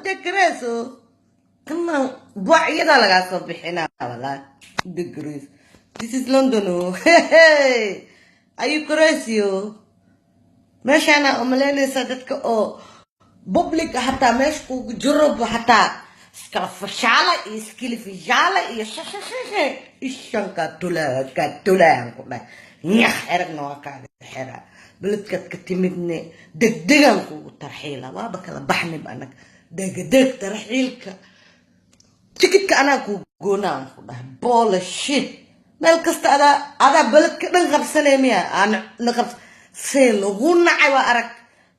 Degreyso kana buucyadaa lagaa soo bixinaa. Walaa degreys, this is London. Oh, hey, are you crazy? Oh, meeshaana umalaynaysaa dadka oo public hataa meesha kugu jiroba, hataa iskala fashaala iyo iskili fishaala iyo shashashashe ishankaa tulaa kaa tulaan ku dhahay. Nyax eragna waa kaaga xiraa. Beledkaad ka timidne degdegan kugu tarxiila. Waaba kala baxnib anag, degdeg tarxiilka tikidka anaa kuu goonaan ku dhahay. Boola shit, meel kasta adaa beledka dhan qabsanay miya? Aan na qabs see lagu nacay. Waa arag,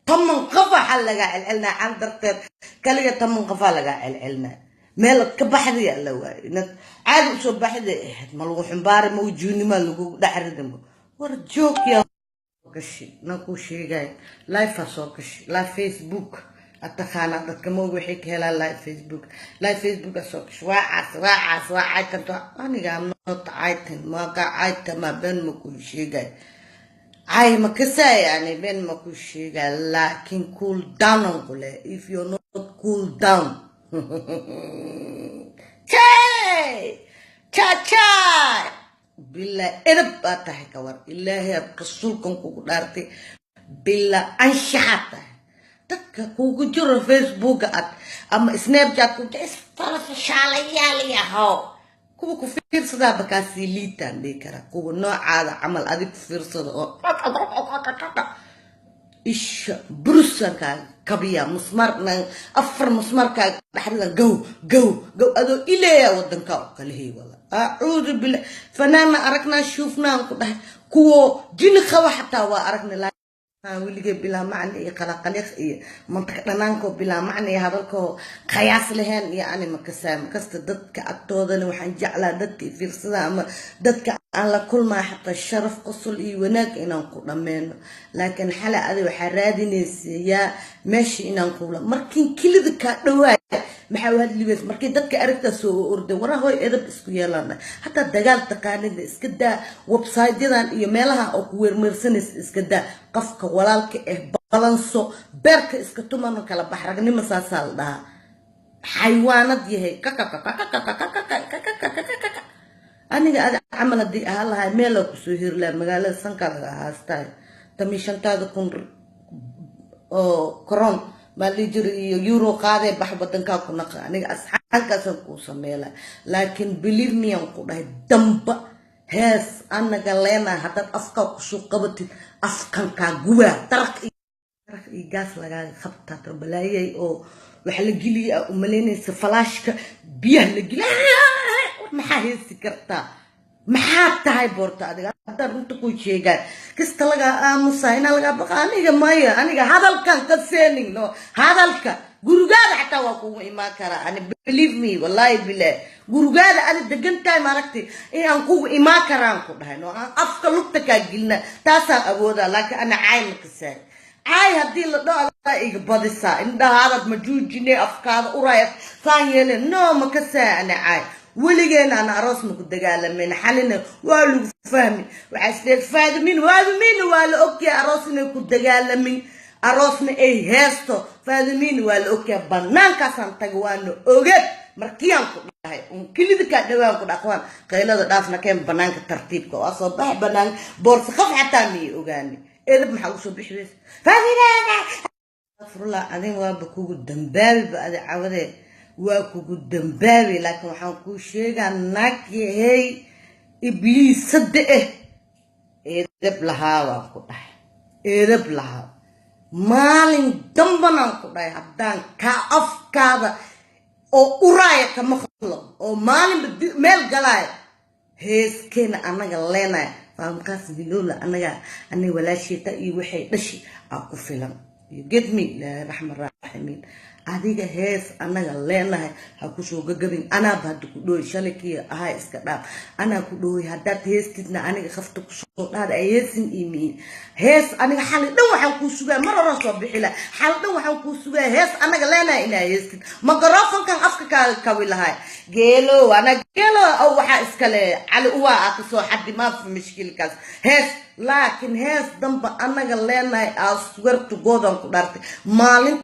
10 qof waxaa lagaa celcelinaa can darteed kaliga, 10 qofaa lagaa celcelinaa. Meelaad ka baxday alla waayo, inaad caadi usoo baxday ahayd. Ma lagu xumbaari, ma ujuunimaa lagu dhexridimo. War joog yaa gashi nan kuu sheegaya. Live soo gashi, live Facebook ataqaanaa. Dadka maog waxay ka helaan live Facebook. Live Facebook aa soo gashi, waa caas, waa caas, waa caytanto. Aniga am not caytan, maaka caytama, been ma kuu sheegay. Cay ma kasaa, yani been ma kuu sheegay, laakiin cool down on kule. If you're not cool down, chay cha chay bilaa edab baa tahay. Ka war Ilaahay aad rasuulkan kugu dhaartay, bilaa anshaxaad tahay. Dadka kugu jiro Facebooka ad ama Snapchat ku isfarafashaalayaal yahow, kuwa ku fiirsadaaba kaasii liitaan dhihi karaa. Kuwa noocaada camal adig ku fiirsada oo isha burusankaaga kabiya, musmar afar musmarkaaga dhexridan, gow gow gow, adoo ileeya wadankaa oo kale. Hey, wala acuudu billah, fanaana aragnaa shuufnaan ku dhahay. Kuwo jini qaba xataa waa aragnay. Weligay bilaa macni iyo qalaqaliq iyo mantaqa dhanaanko bilaa macni iyo hadalkoo khayaas lahayn iyo ani makasaa makasta. Dadka agtoodana waxaan jeclaa, dadka fiirsada ama dadka aan la kulmaa xataa, sharaf, qosol iyo wanaag inaan ku dhammeeno. Laakiin xalay adi waxaa raadinaysa yaa meesha inaan kuula markiin kelida kaa dhawaaya. Maxaa u hadli weysa markii dadka aragtaa soo orday? Warahoy, edab isku yeelana. Hataa dagaal taqaanida iska daa, website-yadan iyo meelaha oo ku weermeersanaysa iska daa. Qofka walaalka ah balanso, beerka iska tumano, kala bax. Ragnimo saasaa la dhahaa. Xaywaanad yahay. Aniga adi camal haddii ahaan lahay, meelaa kusoo hiri lahaa. Magaalada sankaa laga haastahay tami 5,000 oo koron maa la dhihi jiray iyo euro qaadee. Bax wadankaa ku naqa. Aniga asxaankaasaan kuu sameela, laakiin believe me aan ku dhahay, damba hees anaga leenahay haddaad afkaa kusoo qabatid, afkankaa gubaa. Daraq iyo gaas lagaaga qabtaa tarbalaayay oo waxa la geliya aa umalaynaysa falaashka biyaha la geliya. Maxaa heesi kartaa? Maxaa tahay boorta adiga? Haddaan runta kuu sheegaa, kasta lagaa aamusaa inaa lagaa baqa. Aniga maya, aniga hadalkan ka seenin. No, hadalka gurigaada xataa waa kugu imaan karaa. Ani believe me, wallahi bilah, gurigaada adi degan tahay maaragtay inaan kugu imaan karaan ku dhahay. No, aan afka lugta kaa gelina, taasaan awoodaa. Laakiin ana caay ma kasaay. Caay haddii la dhao, adaa iga badisaa. Indhahaadad majuujine, afkaada uraya, saan yeele. No, ma kasaay ana caay. Weligeena ana aroos maku dagaalamin. Xalina waa lagu fahmi. Waxaa isleed Faadimin, Faadimin waa la ogyahay aroos inay ku dagaalamin, aroosna ay heesto. Faadimin waa la ogyahay. Banaankaasaan taga, waana ogeed markiyaan ku dhahay un kelida kaa dhawaan ku dhaqwaan. Qaylada dhaafna, keen banaanka tartiibka waa soo bax banaanka. Boorsa qof xataa miyay ogaani. Edab maxaa usoo bixi weysa? Faadinaada furla adin waaba kugu dambaabiba. Adi cawadee waa kugu dambaabi. Laakiin waxaan kuu sheegaa, naag yahey ibliisada ah, edab lahaa waan ku dhahay, edab lahaa. Maalin dambanaan ku dhahay, haddaan kaa afkaada oo uraaya ka maqlo oo maalinba meel galaaya heeskeena annaga leenaya, faamkaas bilowla anaga aniga walaasheeta iyo waxay dhashi aa ku filan. You get me? Ilaahay raxma. Arraaximiin. Adiga hees annaga leenahay ha kusoo gagabin. Anaaba hadda ku dhooy, shalay kii ahaa iska dhaaf. Anaa ku dhooy, haddaad heestidna aniga khafta kusoo dhaada ay heesin iimiin. Hees aniga xali dhan waxaan kuu sugaa, mar hore soo bixila. Xali dhan waxaan kuu sugaa hees anaga leenahay inaa heestid. Microfonkan afka kaaga kawi lahay. Geelo ana geelo aw waxaa iskale Cali Uwaa aa kasoo xadi maafi mashkilkaas hees. Laakiin hees damba anaga leenahay, I swear to God aan ku dhaartay, maalin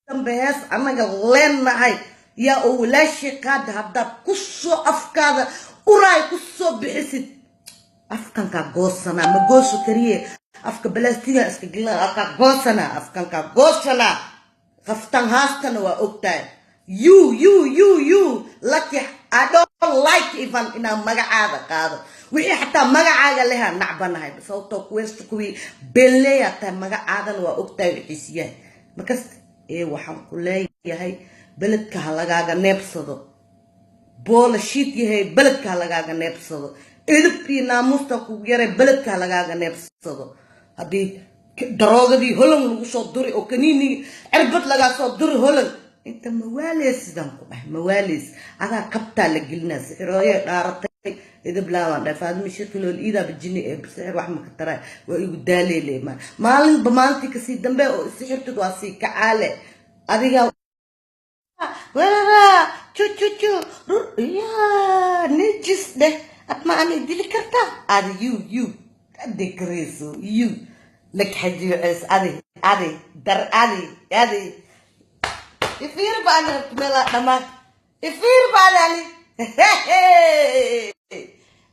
dambe hees annaga leenahay yaa oo walaashii qaada haddaad kusoo afkaada uraay kusoo bixisid, afkankaa goosanaa. Ma gooso kariye, afka balaastiga iska gelina, afkaa goosanaa, afkankaa goosanaa. Qaftan haastana waa ogtahay. You, you, you, you lucky. I don't like even inaan magacaada qaado. Wixii xataa magacaaga lehaa nacbanahay, sababtoo kuweesta kuwii beleeyaa tahay. Magacaadana waa ogtahay wixiis yahay. Markas ee waxaan ku leeyahay, beledka ha lagaaga neebsado. Boola shiid yahay, beledka ha lagaaga neebsado. Edib iyo naamuusta kugu yaray, beledka ha lagaaga neebsado. Haddii daroogadii Holan lagu soo duri oo kaniinigii cirbad lagaa soo duri Holan inta, mawaaleys sidaan ku dhahay, mawaaleys adaa kabtaa la gelinaa. Sixirooye dhaaratay, edib laawaan dhahay. Faadima Sheekhilool iidaaba jini ee sixir wax maka taray, waa igu daaleele. Maalinba maalintii kasii dambe oo sixirtid waa sii kacaale. Adiga wararaa cu cu cu ya nijis dheh. Ad ma ani dili kartaa? Adi, you, you adekareyso, you lagxajiiceys. Adi, adi dar, adi, adi ifiir baan rabta meelaa dhammaan ifiir baan ani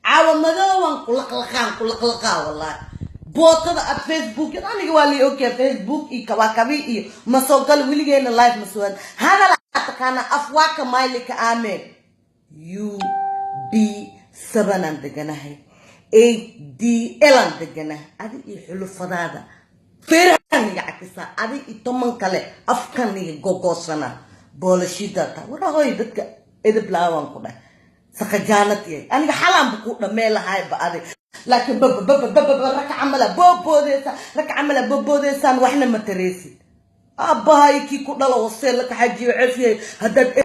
caawa madoowan kulaqlaqaan kulaqlaqaa. Wallahi bootada ad Facebook aniga waa lii ogyahay. Facebook iyo kabaakabi iyo ma soo gal weligeena, live ma soo hadal. Taqaana afwaaka maylika aame. UB 7 aan deganahay, 8 D L aan deganahay. Adi iyo xulufadaada feeraniga cakisaa, adi iyo 10 kale afkaniga gogoosana. Boolashidata warahoy, dadka edeb laawaan ku dhahay, saqajaanad yahay. Aniga xalaanba ku dhamee lahayba adig, laakiin babababababa raka camala booboodeesa, raka camala booboodeesaan, waxna ma tareysid. Aabbahay kii ku dhalo wasee laka xajiyo cefyay. Haddaad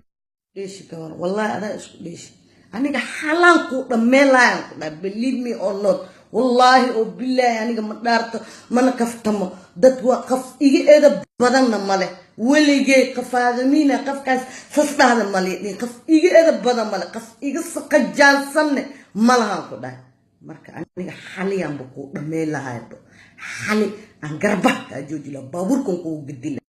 dheeshi gabar, wallahi adaa isku dheeshi. Aniga xalaan kuu dhammeen lahayan ku dhahay, believe me or not. Wallaahi oo bilaahi, aniga ma dhaarto mana kaftamo. Dad waa qaf iga edab badanna male weligay. Qafaadamiina qafkaas sas dhahda male, qaf iga edab badan male, qaf iga saqajaansanne malahan ku dhahay. Marka aniga xaliyanba kuu dhammeyn lahayba, xali aan garbaha kaa jooji laha, baabuurkan kugu gedi laha.